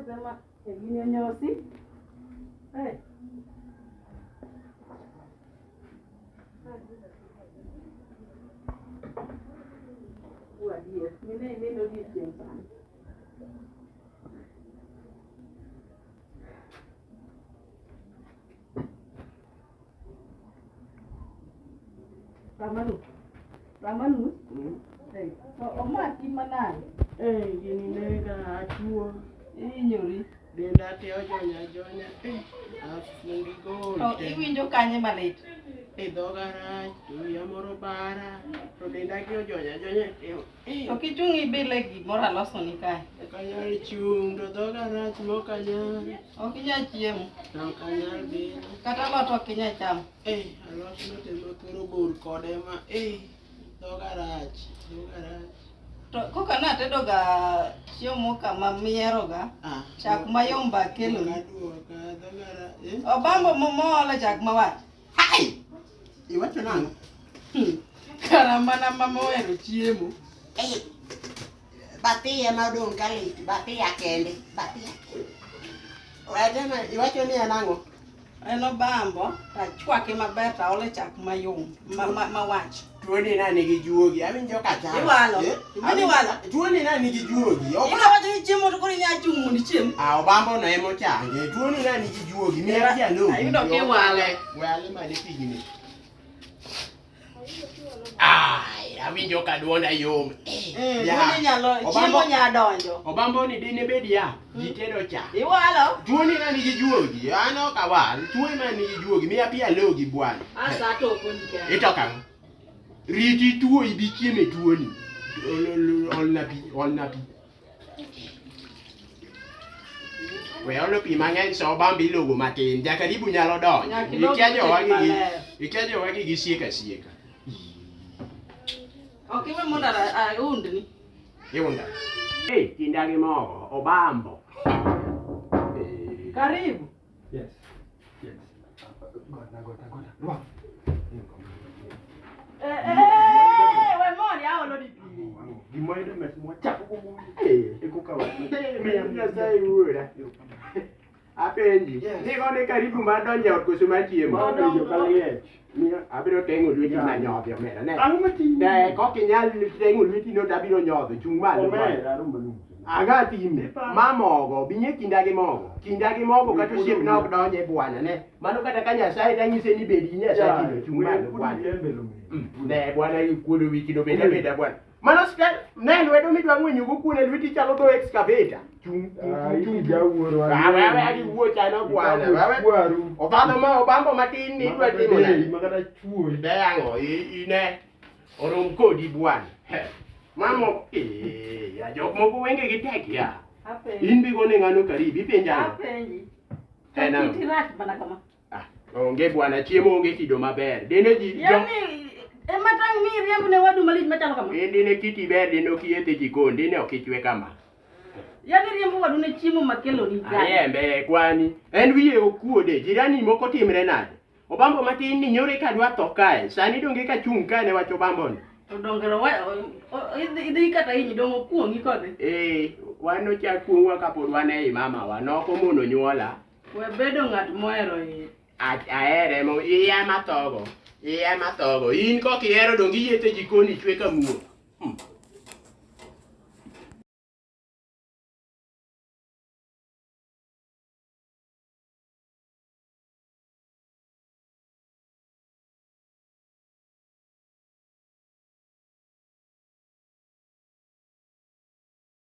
Sema e gini onyosi. Eh. Adier, mine ineno odiechieng' sani. Ramanu. Ramanu. Eh, to omaki manade? Eh, gini nega atuo. Ihinyori. Denda te ojony ajonya. Eh, afundi gol. To iwinjo kanye malit? Eh, dhoga rach, to wiya moro bara, to denda gi ojony ajonya. Eh, To kichung' ibile gimoro alosoni kae. ok anyal chung', to dhoga rach mok anyal. Ok inyal chiemo. Ok anyal bilo. Kata alot ok inyal chamo. Eh, alot no te ma koro bor kode ma. Eh, dhoga rach, dhoga rach. To koka natedoga chiemo kama miheroga, Ah, chak mayom ba akeloni. Aduoka, dhoga rach. Eh? Obambo moole chak mawach. Hai! Iwacho nang'o? Kara mana mama ohero chiemo. Eh, bathiya ma odong' ka lit, bathiya kende, bathiya. Wetena, iwacho ni en ang'o? En obambo, tachwake maber taole chak mayom, mawach. Tuoni na nigi juogi, awinjo ka chal. Iwalo. Eh? Iwalo, iwalo. Tuoni na nigi juogi. Ina wacho ni chiemo to koro inyalo chung' mondo ichiem. Ah, obambo no ema ochange. Tuoni na nigi juogi, miya pi alogi. Ayudo kiwale. Wale mane pigni. Ai, awinjo ka duonda yom. Eh, Ya. tuoni nyalo, Obambo- chiemo nyalo donjo. Obambo ni dine bed ya, ji tedo cha. Iwalo. Tuoni na nigi juogi, an ok awal. Tuoni na nigi juogi, miya pi alogi bwana. Asa to okoni kende. Itoka ang'o? Riti tuo ibi chiemo e tuoni. Olna pi, olna pi. We olo pi mang'eny so obambo ilogo matin. Jakaribu nyalo donjo. Nyaka ilog Ikia jowagi gi maler. ikia jowagi gi sieka sieka. Ok iwe mondo aundni. Iunda. Eh, kinda gi mogo, obambo. Eh, Karibu. Yes. Yes. Gona, gona, gona. Rwa. Eh, eh, we mori aolo ni pi. Gima yudo mit mwachako go mondi. Eh. E koka wach. Eh, Nyasaye wuora. Apenji. Yes. Ni kone karibu mar donjo e ot koso mar chiemo? Ma donjo ka liech. Miyo, abiro teng'o lweti Yeah. manyodhi omera. Ne. Ang'o matimi? Ne, kok inyal teng'o lweti no to abiro nyodho. Chung' malo. Omera, rumo nusu. Ang'a timi? Ipa. Ma mogo, binye kinda gi mogo. Kinda gi mogo kata osiepna ok donje bwana ne. Mano kata ka Nyasaye tanyise ni bed gi Nyasaye kino chung' malo bwana. Ne bwana ikuodo wiki no beda beda bwana. Mano stel ne lwedo midwa ng'wenyo go kuon e lweti chalo dho excavator. Chung chung chung. Jawuoro. Ah, we we gi wuo chano bwana. We we. Kwaru. Obadho ma obambo matin ni idwa timo nade? Makata chuoyi. Ne ang'o ine orom kodi bwana. He. Mamo eh ya jok moko wenge gi tek ya. Apenji. In bi gone ng'ano karibu ipenja ang'o? Apenji. To En ang'o? kiti rach mana kama. Ah, onge bwana chiemo onge kido maber. Dine ji jo Yani ema tang' mi iriemb ne wadu malich machalo kama. in dine kiti ber dine ok iyethe jikon dine ok ichwe kama. Yani riembo wadu ne chiemo makeloni gani. Ariembe kwani. En wiye okuode jirani moko timre nade? Obambo matin ni nyore ka dwa tho kae. Sani donge ka chung' kae ne wach obambo ni. To dongero wa idhi kata hinyi dong' okuong'i kodhi. Eh, wan nochak kuong'wa kapod wan ei mamawa. Nok omono nyuola. We bedo ng'at mohero iye. Ahere mo iya ema thogo. Iya ema thogo. In kok ihero donge iyethe jikon ichwe ka muok.